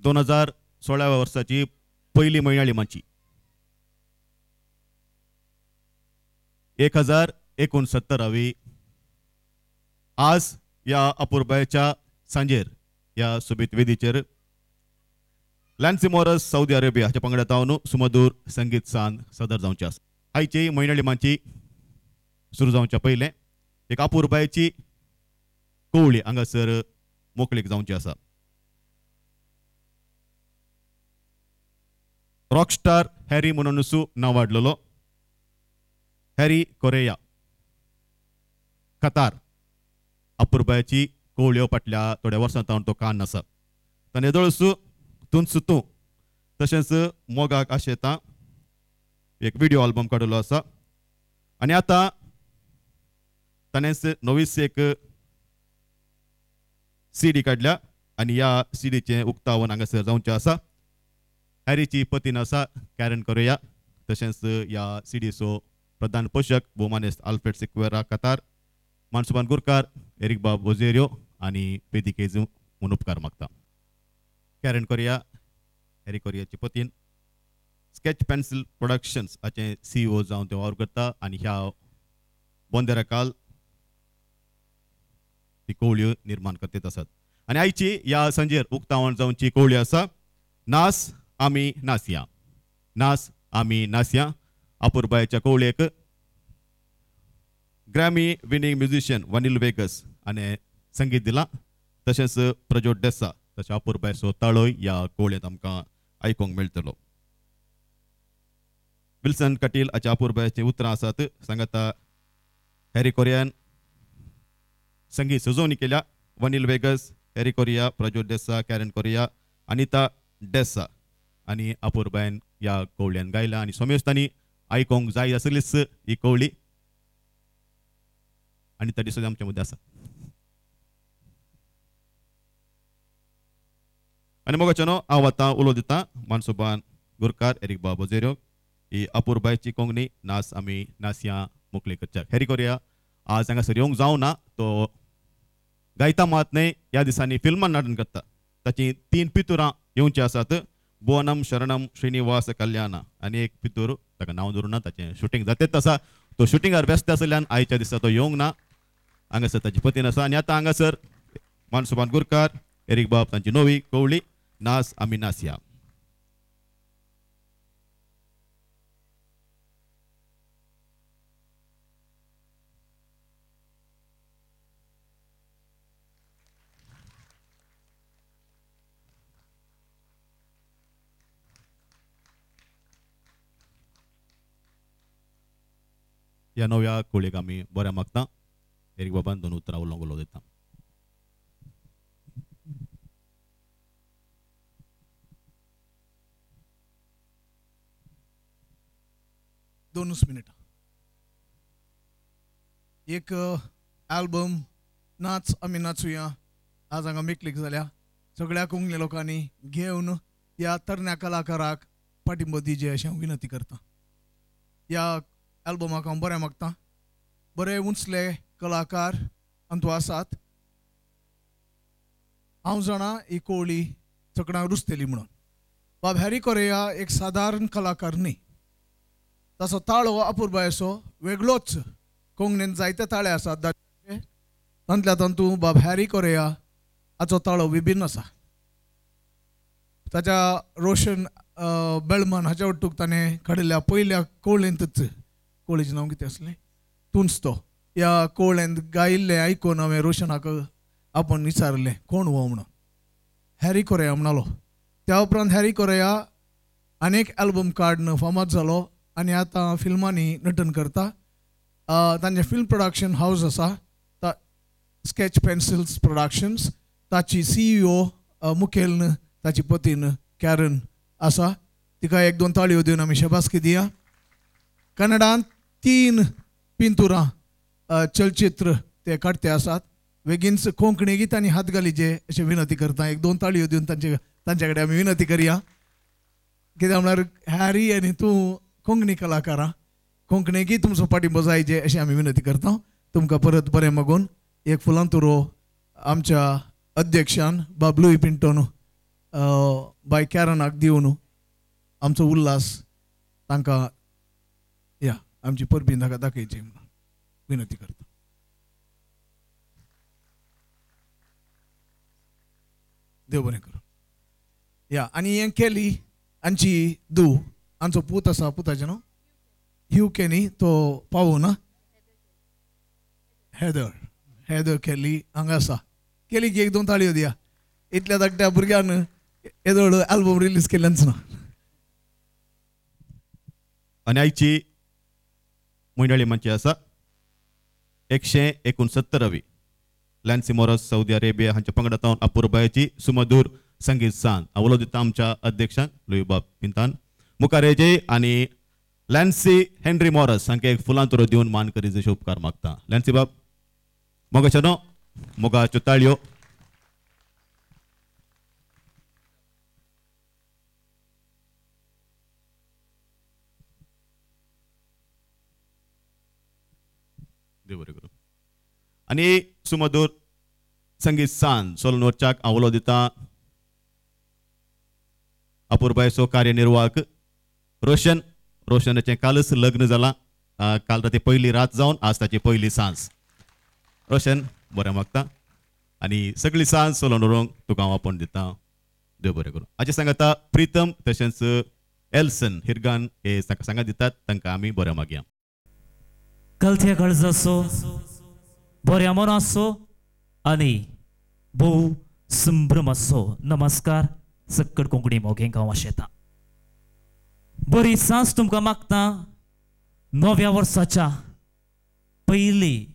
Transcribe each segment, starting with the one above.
2016 वर्साची पयली म्हयन्याळी माची 1069 आज ह्या अपुरबायेच्या सांजेर ह्या सोबीत वेदीचेर लॅन्सी मोरस सौदी अरेबिया हाच्या पंगडात हांव सुमधूर संगीत सांज सदर जावची आसा. आयची म्हयन्याळी माची सुरू जावच्या पयलें एक अपुरबायेची कोवळी हांगासर मोकळीक जावची आसा. रॉकस्टार हॅरी म्हणून नांव वाडलेलो हॅरी कोरेया कतार अपुरबायेची कोवळ्यो फाटल्या थोड्या वर्सां तावन तो कान आसा. ताणें येदोळसू तुंच तूं तशेंच मोगाक आशेता एक विडियो आल्बम काडलेलो आसा आनी आतां ताणेंच नवीच एक सीडी काडल्या आनी ह्या सीडीचें उक्तावण हांगासर जावचें आसा. हॅरीची पतीन आसा कॅरन कोरेया तशेंच ह्या सीडीचो प्रधान पोशक भोवमानेस्त आल्फ्रेड सिक्वेरा कतार, मानसुबान गुरकार, एरिक बाब ओझेरियो आनी वेदिकेज म्हूण उपकार मागता. कॅरन कोरिया हॅरी कोरियाची पतीन स्केच पेन्सिल प्रोडक्शन्स हाचें सीईओ जावन ते वावर करता आनी ह्या बोंदेरा काल ती कोवळ्यो निर्माण करतात आसात. आनी आयची ह्या सांजेर उक्तावण जावची कोवळी आसा नास आमी नासया. नास आमी नासया अपुरबायेच्या कोवळेक ग्रॅमी विनींग म्युझिशियन वनील वेगस आनी संगीत दिलां तशेंच प्रजोत डेसा तशें अपुरबायेचो ताळोय ह्या कोवळेंत आमकां आयकूंक मेळटलो. विल्सन कटील हाच्या अपुरबायेचीं उतरां आसात. सांगाता हॅरी कोरियान संगीत सजोवणी केल्या. वनील वेगस, हॅरी कोरिया, प्रजोत डेसा, कॅरन कोरिया, अनिता डेसा आनी अपुरबायेन ह्या कोवळ्यान गायला आनी सोमेस्तांनी आयकूंक जाय आसलीच ही कोवळी आनी ताची सुद्दां आमच्या मदें आसा. आनी मोगाच्यानो हांव आतां उलो दिता मानसोबान गुरकार एरिक बाब ओझेरियो ही अपुरबायेची कोंकणी नास आमी नासया मोकळी करच्याक. हॅरी कोरिया आज हांगासर येवंक जावना, तो गायता मात न्हय ह्या दिसांनी फिल्मान नाटन करता. ताची 3 पितुरां येवची आसात, भुवनम शरणम श्रीनिवास कल्याण आनी एक पितूर ताका नांव धरूं ना, ताचें शुटींग जातेच आसा. तो शुटिंगार व्यस्त आशिल्ल्यान आयच्या दिसा तो येवंक ना. हांगासर ताची पतीन आसा आनी आतां हांगासर मानसोबान गुरकार एरिक बाब तांची नवी कोवळी नास आमी नासया. ह्या नव्या कोळीक आमी बऱ्या मागता. एरिक बाबान 2 उतरां उलोवंक उलो दिता. दोनूच मिनटां. एक आल्बम नाच आमी नाचुया आज हांगा मेकळीक जाल्या. सगळ्या कोंकणी लोकांनी घेवन ह्या तरण्या कलाकाराक पाठिंबो दिवचे अशें हांव विनंती करता. ह्या एल्बमाक हांव बरें मागता. बरे उंचले कलाकार अंतू आसात. हांव जाणा ही कोवळी सगळ्यांक रुजतली म्हणून. बाब हॅरी कोरेया एक सादारण कलाकार न्ही, ताचो ताळो अपुरबायेचो वेगळोच. कोंकणीन जायते ताळे आसात दादले, तांतल्या तातूंत बाब हॅरी कोरेया हाचो ताळो विभिन्न आसा. ताच्या रोशन बेळमन हाच्या वट्टूक ताणें काडिल्ल्या पयल्या कोवळेंतच, कोवळेचें नांव कितें आसलें, तुंच तो, ह्या कोवळेंत गायिल्लें आयकून हांवें रोशनाक आपोवन विचारलें कोण हो म्हणून. हॅरी कोरेया म्हणालो. त्या उपरांत हॅरी कोरेया अनेक एल्बम काडून फामाद जालो आनी आतां फिल्मांनी नटन करता. तांचें फिल्म प्रोडक्शन हावज आसा, स्केच पेन्सिल्स प्रोडक्शन्स. ताची सीईओ मुखेल ताची पतीन कॅरन आसा. तिका 1-2 ताळयो दिवन आमी शबासकी दिया. कन्नडांत 3 पिंतुरां चलचित्र ते काडते आसात. बेगीनच कोंकणी तांणी हात घालीचे अशें विनंती करता. 1-2 ताळयो दिवन तांचे कडेन आमी विनंती करया. कित्याक म्हळ्यार हॅरी आनी तूं कोंकणी कलाकारां, कोंकणीकय तुमचो पाठिंबो जायचे अशें आमी विनंती करता. तुमकां परत बरें मागून एक फुलां तुरो आमच्या अध्यक्षान बाब लुई पिंटोन बाय कॅरनाक दिवन आमचो उल्हास तांकां या आमची परबी तांकां दाखयची म्हणून विनंती करता. देव बरें करूं. या आनी हें केली आमची दू आमचो पूत आसा, पुताचें नांव ह्यू केनी, तो पावना हेदर, हेदर केली हांगा आसा. केली की एक दोन ताळयो दिया. इतल्या धाकट्या भुरग्यान येदोळ एल्बम रिलीज केल्लेंच ना. आनी आयची मंडळी म्हणची आसा 169वी लॅन्सी मोरस सौदी अरेबिया हांच्या पंगडांत अपुरबायेची सुमधूर संगीत सांज. उलो दिता आमच्या अध्यक्षांक लुईबाब पिंतान मुखार येचे आनी लॅन्सी हेनरी मॉरस हांकां एक फुलां तुरो दिवन मान करीत जशे उपकार मागता. लॅन्सी बाब मोगाचो न्हू मोगाच्यो ताळयो. देव बरें करूं. आनी सुमधूर संगीत सांज सोलून वच्चाक आवलो दिता अपुरबायेचो कार्यनिर्वाहक रोशन. रोशनाचें कालच लग्न जालां, काल राती पयली रात जावन आज ताची पयली सांज. रोशन बरें मागता आनी सगळी सांज सोलून व्हरूंक तुका हांव आपोवन दिता. देव बरें करूं. हाचे सांगाता प्रितम तशेंच एल्सन हिरगान हे सांगात दितात, तांकां आमी बरें मागया. कलथ्या कळजाचो बऱ्या मनाचो आनी भोव संभ्रमाचो नमस्कार सक्कड कोंकणी मोगेंक हांव आशेता. बरी सांज तुमकां मागता. नव्या वर्साच्या पयली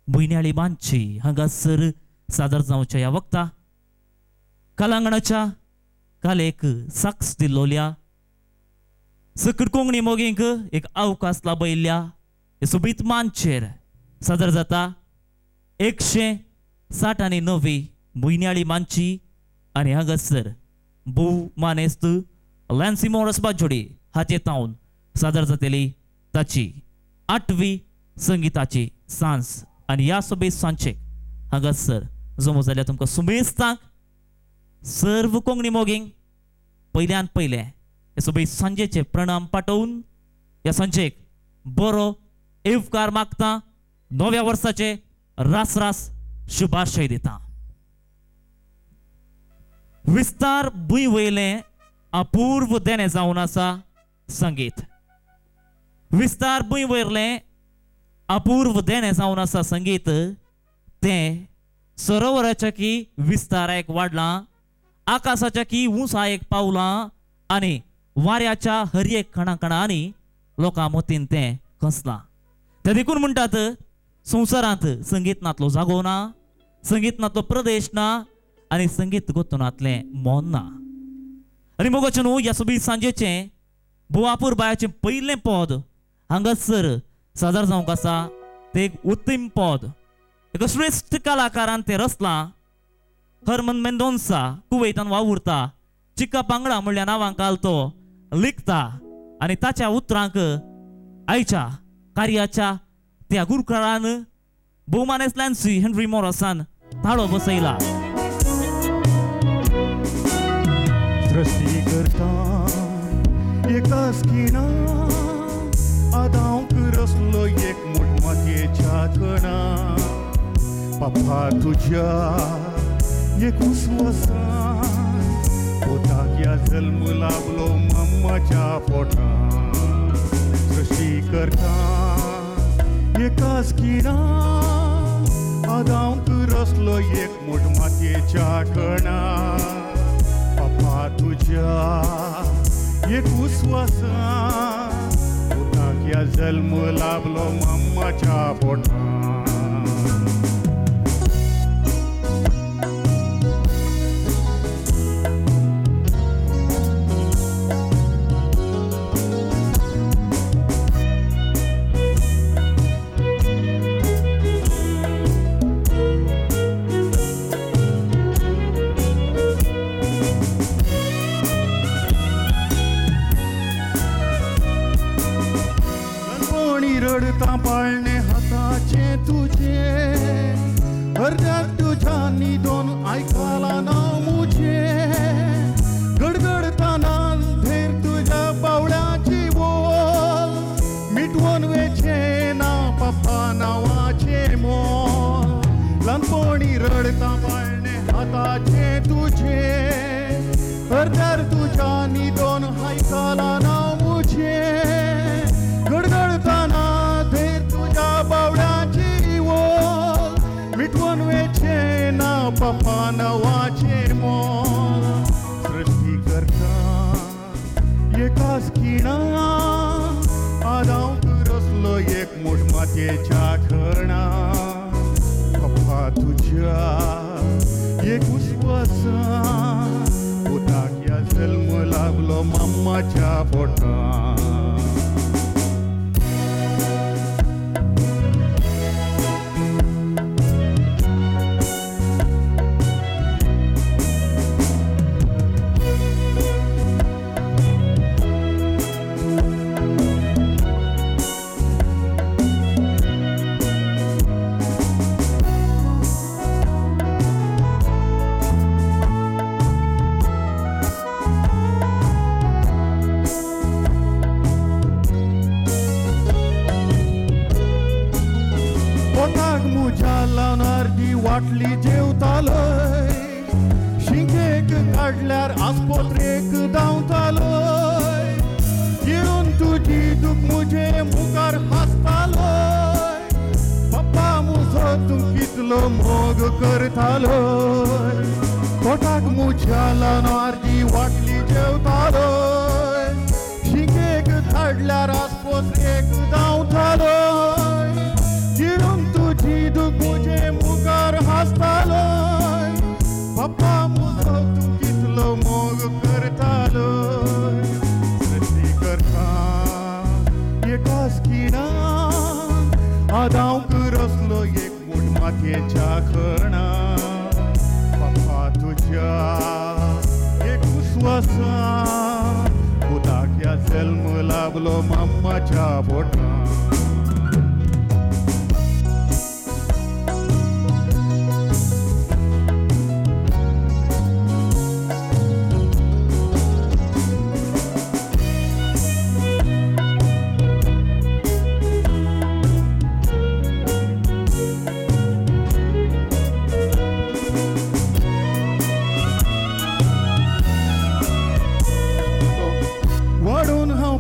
म्हयन्याळी मानची हांगासर सादर जावच्या ह्या वक्ता कलांगणाच्या काल एक साक्स दिल्लोल्या सकड कोंकणी मोगेंक एक अवकाश लाभयल्ल्या सोबीत मानचेर सादर जाता 169 म्हयन्याळी मानची. आनी हांगासर भोव मानेस्त लॅन्सी मोरस बाजोडी हाचे तावन सादर जातली ताची 8वी संगिताची सांज. आनी ह्या सोबीत सांचेक हांगासर जमो जाल्यार तुमकां सुमेस्तांक सर्व कोंकणी मोगींक पयल्यान पयलें हे सोबीत सांजेचे प्रणाम पाठोवन ह्या सांजेक बरो येवकार मागता. नव्या वर्साचे रास रास शुभाशय दिता. विस्तार भूंय वयलें अपूर्व देणें जावन आसा संगीत. विस्तार भूंय वयलें अपूर्व देणें जावन आसा संगीत. तें सरोवराच्या की विस्ताराक वाडलां, आकाशाच्या की उंचायेक पावलां आनी वाऱ्याच्या हर एक कणा कणांनी लोकां मतीन तें कसलां. ते देखून म्हणटात संवसारांत संगीत नातलो जागो ना, संगीत नातलो प्रदेश ना आनी संगीत गोतनांतलें मन ना. आनी मोगाचें न्हू ह्या सोबीत सांजेचें भुवापूर बायाचें पयलें पद हांगासर सादर जावंक आसा. तें एक उत्तम पद, एका श्रेश्ठ कलाकारान तें रचलां. हरमन मेंदोन्सा कुवैतान वावुरता, चिक्का पांगडा म्हणल्या नांवांक तो लिखता आनी ताच्या उतरांक आयच्या कार्याच्या त्या गुरकारान भोवमानेस लॅन्सी हेनरी मॉरसान ताळो बसयला. सृष्टी करता एकाच खिणा आदांक रसलो एक मोठ मातयेच्या कणा. पापा तुज्या एक उस्वासान पोताक ह्या जल्म लाभलो मम्माच्या पोटान. सृष्टी करता एकाच खिणा आदांक रसलो एक मोठ मातयेच्या कणा. पापा तुज्या एक उस्वासान पोताक ह्या जल्म लाभलो मम्माच्या पोटान. पाळणे हाताचे तुझे अर्ध्याक तुझ्या निदोन आयकला ना मुझे. मम्माच्या पोटान. वाटली जेवतालोय शिंकेक काडल्यार आस्पत्रेक धांवतालोय गिळून तुजी दूख मुजे मुखार हांसतालोय पप्पा मुजो तूं कितलो मोग करतालोय पोटाक मुज्या लावन अर्दी वाटली जेवतालोय शिंकेक काडल्यार आस्पत्रेक धांवतालोय गिळून तुजी दूख मुजे मुखार हांसतालोय पप्पा मुजो तूं कितलो मोग करतालोय. सृश्टी करता एकाच खिणाक आदांक रसलो एक मूठ मातयेच्या खणाक पप्पा तुज्या एक उस्वासान पुताक ह्या जल्म लाभलो मम्माच्या पोटान.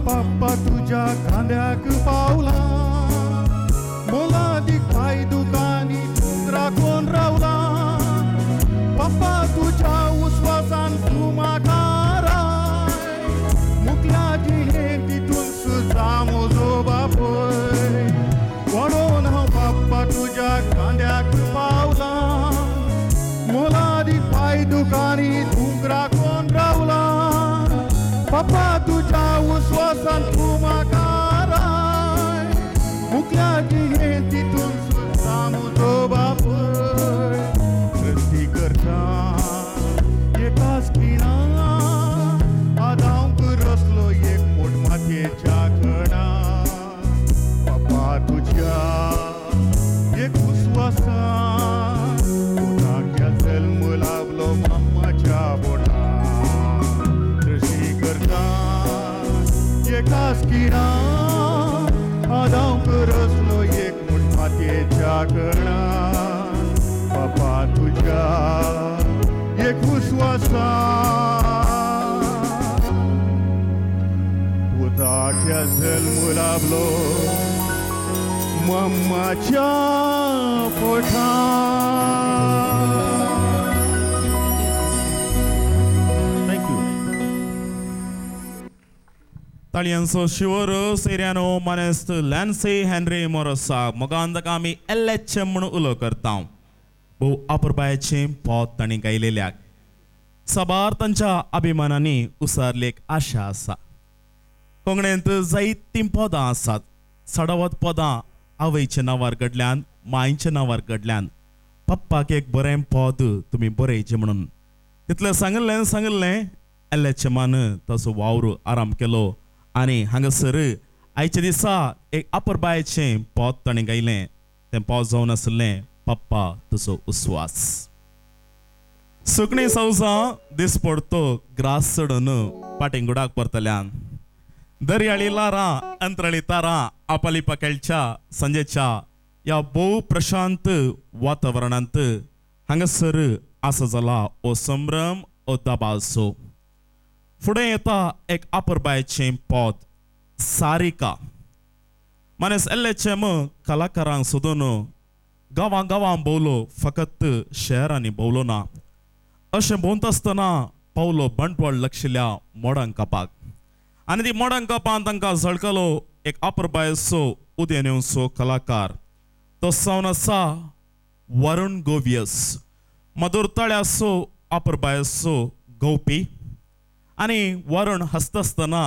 पप्पा तुज्या खांद्याक पावला मोलादीक पांय दुकानी तूं राखून रावला पप्पा तुज्या उस्वासान तूं म्हाका राय मुकल्या जिणेंत तितून सुद्दां म्हजो बापूय वाडोवन हांव पप्पा तुज्या खांद्याक पावला मोलादीक पांय दुकानी तूं राखून रावला पप्पा तुज्या उस्वासान तूं म्हाका राय मुकल्या जिणेंत तितून सुद्दां म्हजो बापूय. सृश्टी करता एकाच खिणाक आदांक रसलो एक मूठ मातयेच्या खणाक पप्पा तुज्या एक उस्वासान पुताक ह्या जल्म लाभलो मम्माच्या पोटान. एकाच खिणाक आदांक रसलो एक मूठ मातयेच्या खणाक पप्पा तुज्या एक उस्वासान पुताक ह्या जल्म लाभलो मम्माच्या पोटान. ताळयांचो शिवर सेऱ्यानो मानेस्त लॅन्सी हेनरी मोरोसा मोगान ताका आमी एल एच एम म्हणून उलो करता. भोव अपुरबायेचें पद तांणी गायलेल्याक साबार तांच्या अभिमानांनी उसारली एक आशा आसा. कोंकणींत जायतीं पदां आसात. चडावत पदां आवयच्या नांवार घडल्यान मांयच्या नांवार घडल्यान पप्पाक एक बरें पद तुमी बरयचें म्हणून तितलें सांगिल्लें सांगिल्लें एल एच एमान ताचो वावर आराम केलो आनी हांगासर आयच्या दिसा एक अपुरबायेचें पद ताणें गायलें. तें पद जावन आशिल्लें पप्पा तुजो उस्वास. सुकणीं सवसां दीस पडतो ग्रास चडून पाटींगुडाक परतल्यान दर्याळी लारां अंतराळी तारां आपालिपा खेळच्या सांजेच्या ह्या भोव प्रशांत वातावरणांत हांगासर आसा जाला ओ संभ्रम ओ दबाजो. फुडें येता एक अपुरबायेचें पद सारिका. मानेस एल एच एम कलाकारांक सोदून गांवां गांवां भोंवलो, फकत शहरांनी भोंवलो ना. अशें भोंवता आसतना पावलो बंटवाळ लक्षिल्ल्या मोडांकापाक आनी ती मोडांकापान तांकां झळकलो एक अपुरबायेचो उदेन येवचो कलाकार. तो जावन आसा वरुण गोवियस, मधुर तळ्याचो अपुरबायेचो गोवपी आनी वरुण हसता आसतना